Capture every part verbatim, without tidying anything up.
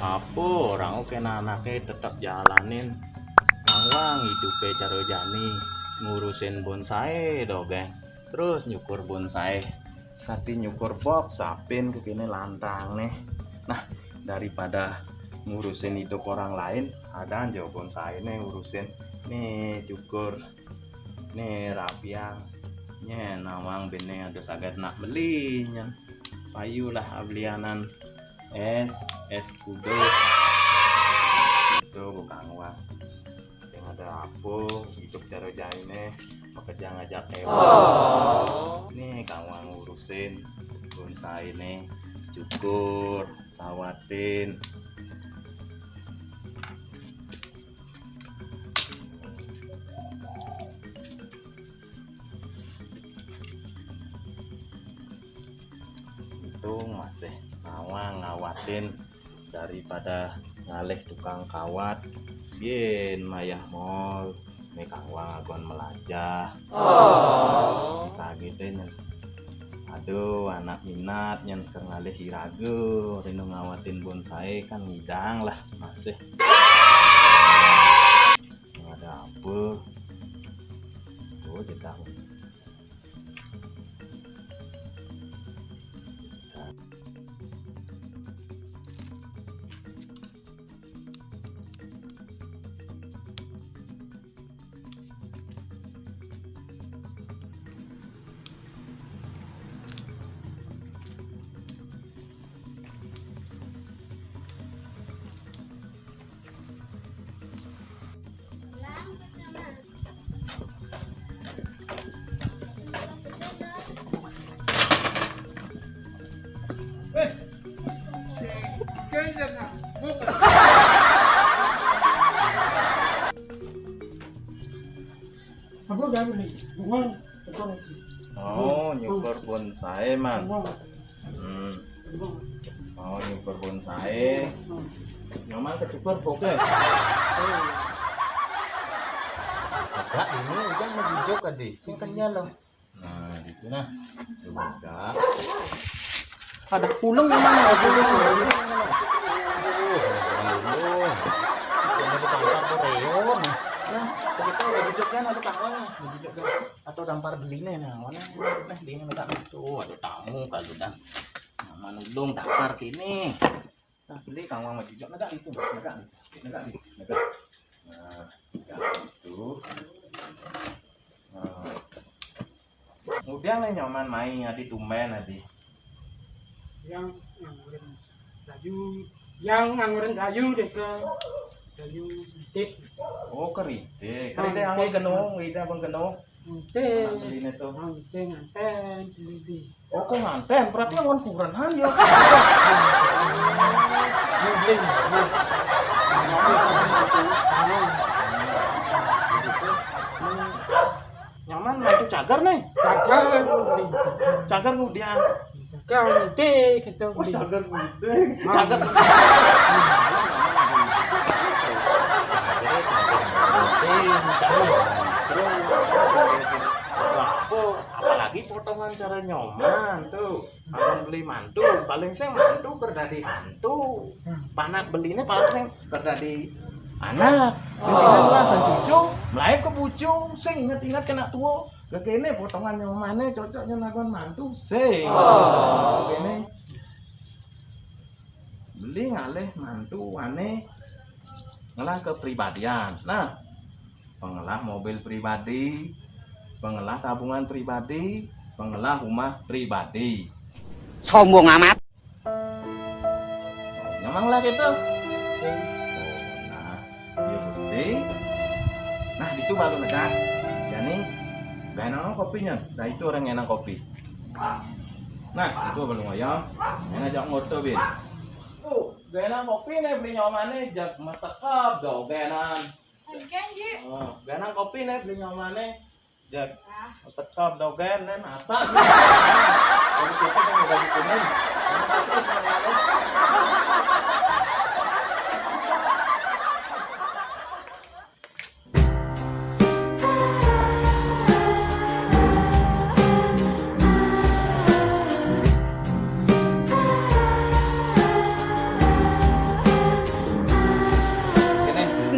Apa orang, oké, nah, anaké tetep jalanin. Kang Wang idupé cara jani ngurusin bonsai dogén. Terus nyukur bonsai. Kati nyukur box, sapin kéné lantang nih. Nah, daripada ngurusin hidup orang lain, ada aja bonsai nih ngurusin. Nih cukur, nih rapiang. Nyén nawang béné ada saget nak beli nyén. Payu lah belianan es, es kudo. Itu bukan uang. Sing ada apa, hidup cara jainé, pekerja ngajak ewa. Nih, Kang Wang ngurusin bonsai nih, cukur, rawatin. Untung masih nawang ngawatin daripada ngalih tukang kawat. Biyen mayah mall, né Kang Wang agon melajah. Oh. Bisa gitu nyén. Aduh, anak minat nyén ké ngalih iraga, rena ngawatin bonsai kan ngidang lah masih. Ada apa? Oh, kita. Aku udah beli. Bukan, bukan. Oh, nyukur bonsai, Man. Bukan. Hmm. Bukan. Oh, nyukur bonsai. Hmm. Nyoman kecukur boké. Agak ini udah mau bujuk tadi. Sing kenyal loh. Nah, gitu nah. Coba enggak. Ada pulang yang mana? Ada pulang. Ada tampar tuh, Reon. Nah, segitu ada bujuk kan, ada tampar nih. Ada bujuk kan. Atau tampar beliné, nah, mana? Nah, dia minta tuh, ada tamu kalau dah. Nah, manudung tampar kini. Nah, beli Kang Wang maju. Negak itu, negak itu. Negak itu, negak. Nah, negak itu. Nah. Kemudian nih Nyoman main adi tumbén adi. Yang nganggurin sayu, yang nganggurin sayu deh ke sayu ritih. Oh, ke ritih. Ke ritih anggon keno, ritih anggon keno. Ente. Anak beliné tuh. Ente nganten, beli. Oh, kok nganten? Berarti anggon kurenan ya. Beli. Nyoman mantu cagar nih. Cagar, beli. Cagar ngudiang. Cagar ente gitu, oh, beli. Cagar ente. Cagar. Wah, kok apalagi potongan cara Nyoman tuh. Anggon beli mantu, paling sing mantu ker dadi hantu. Panak beliné paling sing ker dadi anak. Tinggal lah sang cucu, mlayu ke bucu, sing inget-inget kena tua. Kekéné potongan Nyomané cocoknya anggon mantu, sing. Kekéné. Beli ngalih mantu ané ngelah kepribadian. Nah, pengelah mobil pribadi, pengelah tabungan pribadi, pengelah rumah pribadi. Sombong amat. Nyamang lah gitu. Nah, iya, pusing. Nah, itu baru lega. Jani, gaénang kopinya. Nah, itu orang enak kopi. Nah, itu baru ngoyong. Enak jak ngoto, Bin. Tuh, gaénang kopi nih beli Nyomané, jak mesekap, dogenan. Oke, Ji. Oh, gaénang kopi nih beli Nyomané, jak mesekap, dogen, dan asak. Jadi kita kan udah dikunin.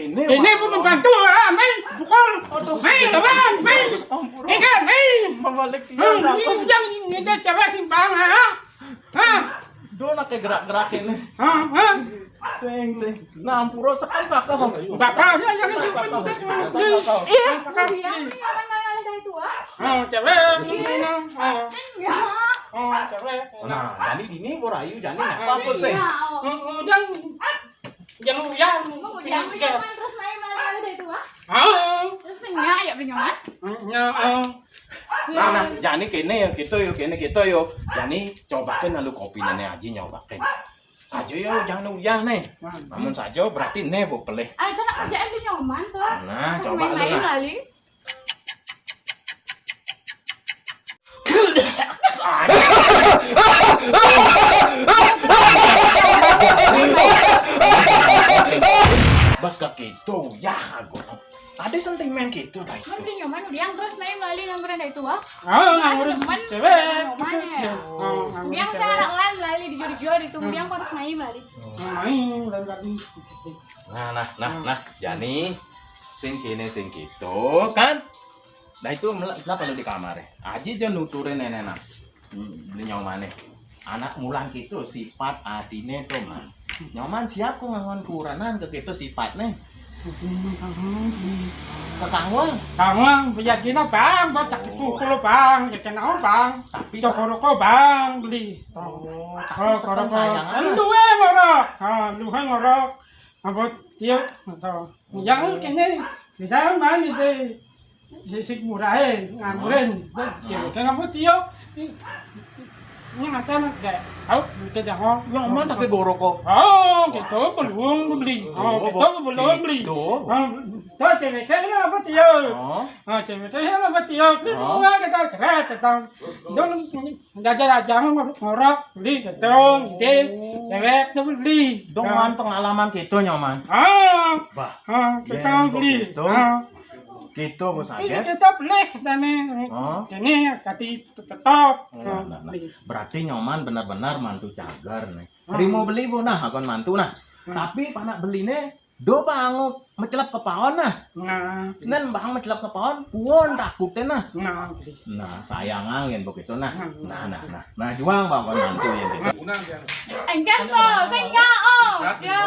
kéné, kéné pun membantu, ah, main pukul. Aduh, main, lawan, main. Ampun. Ikan, main. Mabalik. Hmm, ini jangan ini cewek simpang, ah. Hah? Do nak gerak-gerak ini. Hah, hah? Sing, sing. Nah, ampura sekan bakal. Bakal, ya, ya, ya. Iya, dia nih, apa namanya, dari tua? Ah, cewek. Iya. Ah. Enggak. Ah, cewek. Nah, jadi dini ora ayu jani apa sih? Iya, oh. Hmm, hmm, jangan, jangan uyah. Mau uyah, uyah, terus naik malah dari tua. Ah. Terus enggak, ya, beli nyaman? Hmm, ya, ah. Nah, nah, jani kéné ya, gitu ya, kéné gitu ya. Jani cobakan lalu kopi nenek aja nyobakan. Saja ya, jangan uyah nih. Namun saja berarti nih bu pelih. Ah, itu nak kerjaan di nyoman tuh. Nah, coba lu, main-main lah. Lali. Bas kaki itu ya aku. Ada sentimen gitu dah itu. Mending nyoman udah terus naik melalui ngangguran dah itu ah. Oh, ngangguran cewek. Nyoman ya. Oh, ngangguran cewek. Yang sekarang lan melalui dijual-jual itu, yang harus main melalui. Main dan tadi. Nah, nah, nah, nah, jani sing kéné sing gitu kan. Nah itu mel- lah perlu di kamar ya. Aji aja nuturin nenek nah. Hmm, beli nyomané. Anak mulang gitu sifat adine tuh man. Nyoman siap ku ngangon kurenan ke gitu sifatnya. Kekangwang. Kangwang, biar gini bang, bocah itu kulo bang, ya kenal bang. Tapi sa- Cokor rokok bang, beli. Oh, tapi oh, setengah sayang anak. Lu yang ngorok, ah, lu yang ngorok. Apa tiup atau yang kene di dalam kan itu di sik murahe nganggurin. Kene apa tiup? Ini macam enggak tahu kita jangan. Nyoman tapi borok kok. Oh, gitu belum beli. Oh, gitu belum beli. Oh, tuh cewek kayak apa tiup? Oh, cewek kayak apa tiup? Kita keret tetang. Dong jajan aja ngorok beli gitu, gitu. Cewek tuh beli. Dong man pengalaman gitu nyoman. Ah, bah, ah, kita beli. Gitu. Ah. Gitu bos aja. Kita beli tani. Oh. Ini tadi tetap. Nah, nah, nah. Berarti nyoman benar-benar mantu cagar nih. Terima beli bu nah, akon mantu nah. Tapi panak belinya do bang mecelap kepaon nah. Nah. Nen bang mecelap kepaon, puon takutnya nah. Nah. Nah, sayang angin begitu nah. Nah, nah, nah. Nah, juang bang mantu ya gitu. Enggak kok, saya enggak oh. Dia,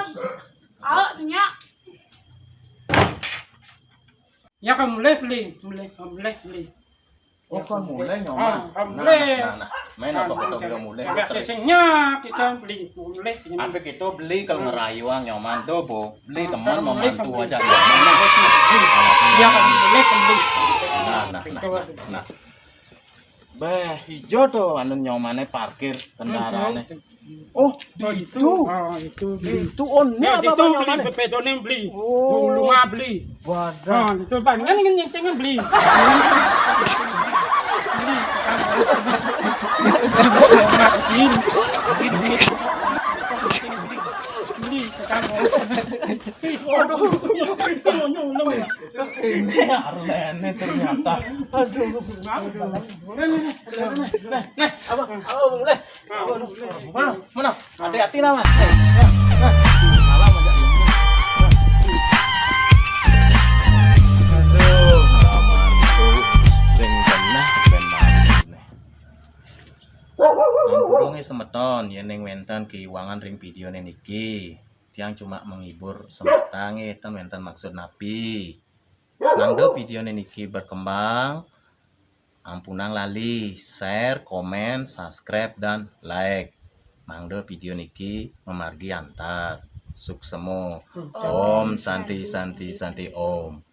oh, senyap. Ya kamu mulai beli, mulai, mulai beli. Oh, kan mulai nyoman. Ah, kan mulai. Nah, nah, nah. Main apa kita belum mulai? Agak sesengnya kita beli, mulai. Apa kita beli kalau ngerayu ang nyoman tuh, bu? Beli teman membantu aja. Ya kan mulai beli. Nah, nah, nah, nah. Bah, hijau tuh anu nyomannya parkir kendaraannya. Oh, itu. Oh, itu beli. Itu on. Nah, apa itu beli, nyomannya? Bepedone beli. Oh. Bulu mah beli. Wadah. Nah, itu palingan ingin nyentengan beli. Beli. Beli. Beli. Aduh. Itu nyolong. Ini Arlene ternyata. Aduh, aduh. Nih, nih, nih, nih, nih, nih, nih, abang, abang, boleh. Mana, mana? Hati-hati lah, Mas. Eh, ya, ya. Salam aja. Aduh, salaman tuh sing kena ben mati nih. Sampurunge semeton, yen ning wenten keiwangan ring videone niki, tiang cuma menghibur semata nggih, ten wenten maksud napi. Mangda videone niki berkembang, ampunang lali share, komen, subscribe, dan like. Mangda video niki memargi antar. Suksemo. Om Santi, Santi, Santi, Om.